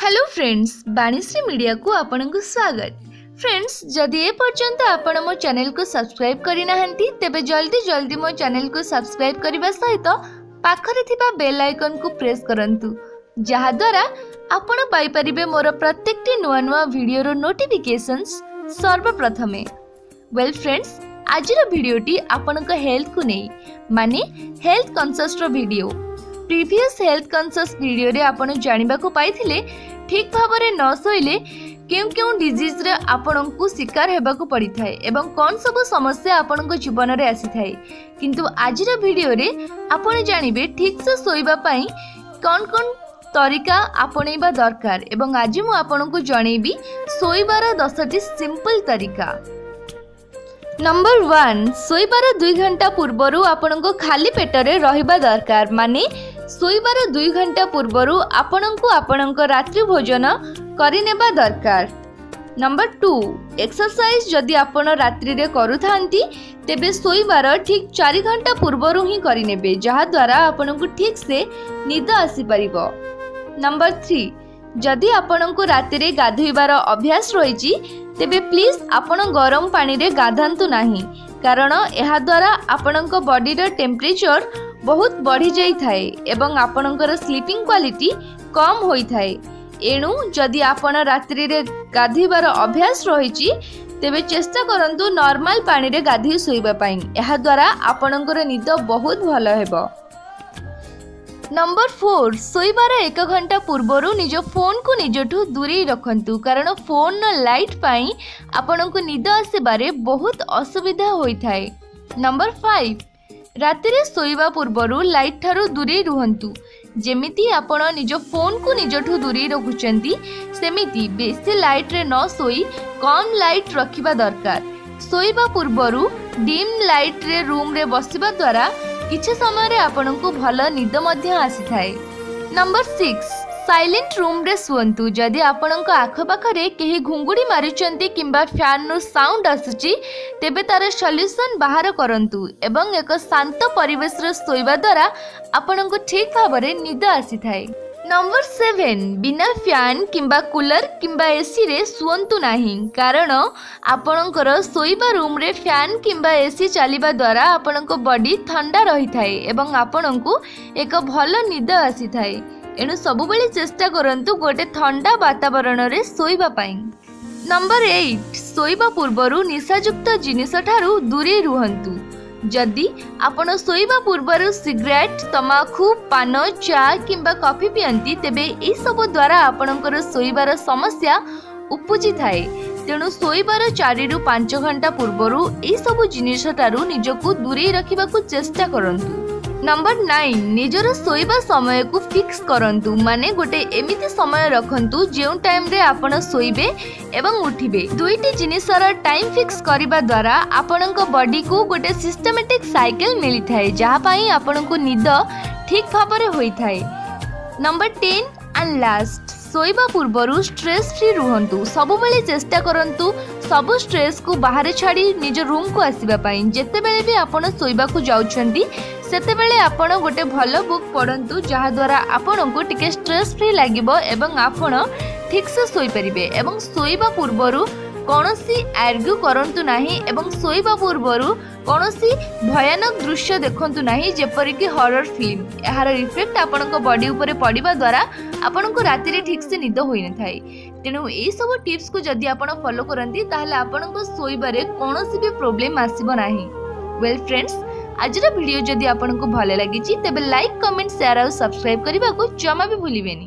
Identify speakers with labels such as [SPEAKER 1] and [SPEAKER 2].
[SPEAKER 1] Hello friends, Banishree ମିଡ଼ିଆକୁ ଆପଣଙ୍କୁ ସ୍ୱାଗତ। Friends, ଯଦି ଏ ପର୍ଯ୍ୟନ୍ତ ଆପଣ ମୋ ଚ୍ୟାନେଲକୁ ସବସ୍କ୍ରାଇବ୍ କରିନାହାନ୍ତି, ତେବେ ଜଲ୍ଦି ଜଲ୍ଦି ମୋ ଚ୍ୟାନେଲକୁ ସବସ୍କ୍ରାଇବ୍ କରିବା ସହିତ ପାଖରେ ଥିବା ବେଲ୍ ଆଇକନ୍କୁ ପ୍ରେସ୍ କରନ୍ତୁ, ଯାହାଦ୍ୱାରା ଆପଣ ପାଇପାରିବେ ମୋର ପ୍ରତ୍ୟେକଟି ନୂଆ ନୂଆ ଭିଡ଼ିଓର ନୋଟିଫିକେସନ୍ସ ସର୍ବପ୍ରଥମେ। ୱେଲ୍ ଫ୍ରେଣ୍ଡସ୍, ଆଜିର ଭିଡ଼ିଓଟି ଆପଣଙ୍କ ହେଲ୍ଥକୁ ନେଇ, ମାନେ ହେଲ୍ଥ କନସିୟସର ଭିଡ଼ିଓ। ପ୍ରିଭିୟସ୍ ହେଲ୍ଥ କନସିୟସ୍ ଭିଡ଼ିଓରେ ଆପଣ ଜାଣିବାକୁ ପାଇଥିଲେ, ଠିକ୍ ଭାବରେ ନ ଶୋଇଲେ କେଉଁ କେଉଁ ଡିଜିଜ୍ରେ ଆପଣଙ୍କୁ ଶିକାର ହେବାକୁ ପଡ଼ିଥାଏ ଏବଂ କ'ଣ ସବୁ ସମସ୍ୟା ଆପଣଙ୍କ ଜୀବନରେ ଆସିଥାଏ। କିନ୍ତୁ ଆଜିର ଭିଡ଼ିଓରେ ଆପଣ ଜାଣିବେ ଠିକ୍ସେ ଶୋଇବା ପାଇଁ କ'ଣ କ'ଣ ତରିକା ଆପଣେଇବା ଦରକାର ଏବଂ ଆଜି ମୁଁ ଆପଣଙ୍କୁ ଜଣେଇବି ଶୋଇବାର 10ଟି ସିମ୍ପଲ୍ ତରିକା। ନମ୍ବର 1, ଶୋଇବାର 2 ଘଣ୍ଟା ପୂର୍ବରୁ ଆପଣଙ୍କୁ ଖାଲି ପେଟରେ ରହିବା ଦରକାର। ମାନେ ଶୋଇବାର 2 ଘଣ୍ଟା ପୂର୍ବରୁ ଆପଣଙ୍କୁ ଆପଣଙ୍କ ରାତ୍ରି ଭୋଜନ କରିନେବା ଦରକାର। ନମ୍ବର 2, ଏକ୍ସରସାଇଜ ଯଦି ଆପଣ ରାତ୍ରିରେ କରୁଥାନ୍ତି, ତେବେ ଶୋଇବାର ଠିକ୍ 4 ଘଣ୍ଟା ପୂର୍ବରୁ ହିଁ କରିନେବେ, ଯାହାଦ୍ୱାରା ଆପଣଙ୍କୁ ଠିକ୍ସେ ନିଦ ଆସିପାରିବ। ନମ୍ବର 3, ଯଦି ଆପଣଙ୍କୁ ରାତିରେ ଗାଧୋଇବାର ଅଭ୍ୟାସ ରହିଛି, ତେବେ ପ୍ଲିଜ୍ ଆପଣ ଗରମ ପାଣିରେ ଗାଧାନ୍ତୁ ନାହିଁ, କାରଣ ଏହାଦ୍ୱାରା ଆପଣଙ୍କ ବଡ଼ିର ଟେମ୍ପରେଚର ବହୁତ ବଢ଼ିଯାଇଥାଏ ଏବଂ ଆପଣଙ୍କର ସ୍ଲିପିଂ କ୍ୱାଲିଟି କମ୍ ହୋଇଥାଏ। ଏଣୁ ଯଦି ଆପଣ ରାତ୍ରିରେ ଗାଧୋଇବାର ଅଭ୍ୟାସ ରହିଛି, ତେବେ ଚେଷ୍ଟା କରନ୍ତୁ ନର୍ମାଲ ପାଣିରେ ଗାଧୋଇ ଶୋଇବା ପାଇଁ। ଏହାଦ୍ୱାରା ଆପଣଙ୍କର ନିଦ ବହୁତ ଭଲ ହେବ। ନମ୍ବର 4, ଶୋଇବାର ଏକ ଘଣ୍ଟା ପୂର୍ବରୁ ନିଜ ଫୋନ୍କୁ ନିଜଠୁ ଦୂରେଇ ରଖନ୍ତୁ, କାରଣ ଫୋନ୍ର ଲାଇଟ୍ ପାଇଁ ଆପଣଙ୍କୁ ନିଦ ଆସିବାରେ ବହୁତ ଅସୁବିଧା ହୋଇଥାଏ। ନମ୍ବର 5, ରାତିରେ ଶୋଇବା ପୂର୍ବରୁ ଲାଇଟ୍ ଠାରୁ ଦୂରେଇ ରୁହନ୍ତୁ। ଯେମିତି ଆପଣ ନିଜ ଫୋନ୍କୁ ନିଜଠୁ ଦୂରେଇ ରଖୁଛନ୍ତି, ସେମିତି ବେଶୀ ଲାଇଟ୍ରେ ନ ଶୋଇ କମ୍ ଲାଇଟ୍ ରଖିବା ଦରକାର। ଶୋଇବା ପୂର୍ବରୁ ଡିମ୍ ଲାଇଟ୍ରେ ରୁମ୍ରେ ବସିବା ଦ୍ୱାରା କିଛି ସମୟରେ ଆପଣଙ୍କୁ ଭଲ ନିଦ ମଧ୍ୟ ଆସିଥାଏ। ନମ୍ବର 6, ସାଇଲେଣ୍ଟ ରୁମ୍ରେ ଶୁଅନ୍ତୁ। ଯଦି ଆପଣଙ୍କ ଆଖପାଖରେ କେହି ଘୁଙ୍ଗୁଡ଼ି ମାରୁଛନ୍ତି କିମ୍ବା ଫ୍ୟାନ୍ରୁ ସାଉଣ୍ଡ ଆସୁଛି, ତେବେ ତା'ର ସଲ୍ୟୁସନ୍ ବାହାର କରନ୍ତୁ ଏବଂ ଏକ ଶାନ୍ତ ପରିବେଶରେ ଶୋଇବା ଦ୍ୱାରା ଆପଣଙ୍କୁ ଠିକ୍ ଭାବରେ ନିଦ ଆସିଥାଏ। ନମ୍ବର 7, ବିନା ଫ୍ୟାନ୍ କିମ୍ବା କୁଲର କିମ୍ବା ଏସିରେ ଶୁଅନ୍ତୁ ନାହିଁ, କାରଣ ଆପଣଙ୍କର ଶୋଇବା ରୁମ୍ରେ ଫ୍ୟାନ୍ କିମ୍ବା ଏସି ଚାଲିବା ଦ୍ୱାରା ଆପଣଙ୍କ ବଡି ଥଣ୍ଡା ରହିଥାଏ ଏବଂ ଆପଣଙ୍କୁ ଏକ ଭଲ ନିଦ ଆସିଥାଏ। ଏଣୁ ସବୁବେଳେ ଚେଷ୍ଟା କରନ୍ତୁ ଗୋଟେ ଥଣ୍ଡା ବାତାବରଣରେ ଶୋଇବା ପାଇଁ। ନମ୍ବର 8, ଶୋଇବା ପୂର୍ବରୁ ନିଶାଯୁକ୍ତ ଜିନିଷ ଠାରୁ ଦୂରେଇ ରୁହନ୍ତୁ। ଯଦି ଆପଣ ଶୋଇବା ପୂର୍ବରୁ ସିଗାରେଟ୍, ତମାଖୁ, ପାନ, ଚା କିମ୍ବା କଫି ପିଅନ୍ତି, ତେବେ ଏସବୁ ଦ୍ୱାରା ଆପଣଙ୍କର ଶୋଇବାର ସମସ୍ୟା ଉପୁଜିଥାଏ। ତେଣୁ ଶୋଇବାର 4ରୁ 5 ଘଣ୍ଟା ପୂର୍ବରୁ ଏସବୁ ଜିନିଷଠାରୁ ନିଜକୁ ଦୂରେଇ ରଖିବାକୁ ଚେଷ୍ଟା କରନ୍ତୁ। ନମ୍ବର 9, ନିଜର ଶୋଇବା ସମୟକୁ ଫିକ୍ସ କରନ୍ତୁ। ମାନେ ଗୋଟେ ଏମିତି ସମୟ ରଖନ୍ତୁ, ଯେଉଁ ଟାଇମ୍ରେ ଆପଣ ଶୋଇବେ ଏବଂ ଉଠିବେ। ଦୁଇଟି ଜିନିଷର ଟାଇମ୍ ଫିକ୍ସ କରିବା ଦ୍ୱାରା ଆପଣଙ୍କ ବଡିକୁ ଗୋଟେ ସିଷ୍ଟମେଟିକ୍ ସାଇକେଲ ମିଳିଥାଏ, ଯାହା ପାଇଁ ଆପଣଙ୍କୁ ନିଦ ଠିକ୍ ଭାବରେ ହୋଇଥାଏ। ନମ୍ବର 10 ଆଣ୍ଡ ଲାଷ୍ଟ, ଶୋଇବା ପୂର୍ବରୁ ଷ୍ଟ୍ରେସ୍ ଫ୍ରି ରୁହନ୍ତୁ। ସବୁବେଳେ ଚେଷ୍ଟା କରନ୍ତୁ ସବୁ ଷ୍ଟ୍ରେସ୍କୁ ବାହାରେ ଛାଡ଼ି ନିଜ ରୁମ୍କୁ ଆସିବା ପାଇଁ। ଯେତେବେଳେ ବି ଆପଣ ଶୋଇବାକୁ ଯାଉଛନ୍ତି, ସେତେବେଳେ ଆପଣ ଗୋଟେ ଭଲ ବୁକ୍ ପଢ଼ନ୍ତୁ, ଯାହାଦ୍ୱାରା ଆପଣଙ୍କୁ ଟିକେ ଷ୍ଟ୍ରେସ୍ ଫ୍ରି ଲାଗିବ ଏବଂ ଆପଣ ଠିକ୍ସେ ଶୋଇପାରିବେ। ଏବଂ ଶୋଇବା ପୂର୍ବରୁ କୌଣସି ଆର୍ଗ୍ୟୁ କରନ୍ତୁ ନାହିଁ ଏବଂ ଶୋଇବା ପୂର୍ବରୁ କୌଣସି ଭୟାନକ ଦୃଶ୍ୟ ଦେଖନ୍ତୁ ନାହିଁ, ଯେପରିକି ହରର ଫିଲ୍ମ। ଏହାର ଇଫେକ୍ଟ ଆପଣଙ୍କ ବଡି ଉପରେ ପଡ଼ିବା ଦ୍ୱାରା ଆପଣଙ୍କୁ ରାତିରେ ଠିକ୍ସେ ନିଦ ହୋଇନଥାଏ। ତେଣୁ ଏଇସବୁ ଟିପ୍ସକୁ ଯଦି ଆପଣ ଫଲୋ କରନ୍ତି, ତାହେଲେ ଆପଣଙ୍କ ଶୋଇବାରେ କୌଣସି ବି ପ୍ରୋବ୍ଲେମ୍ ଆସିବ ନାହିଁ। ୱେଲ୍ ଫ୍ରେଣ୍ଡସ୍, ଆଜିର ଭିଡ଼ିଓ ଯଦି ଆପଣଙ୍କୁ ଭଲ ଲାଗିଛି, ତେବେ ଲାଇକ୍, କମେଣ୍ଟ, ସେୟାର ଆଉ ସବସ୍କ୍ରାଇବ୍ କରିବାକୁ ଜମା ବି ଭୁଲିବେନି।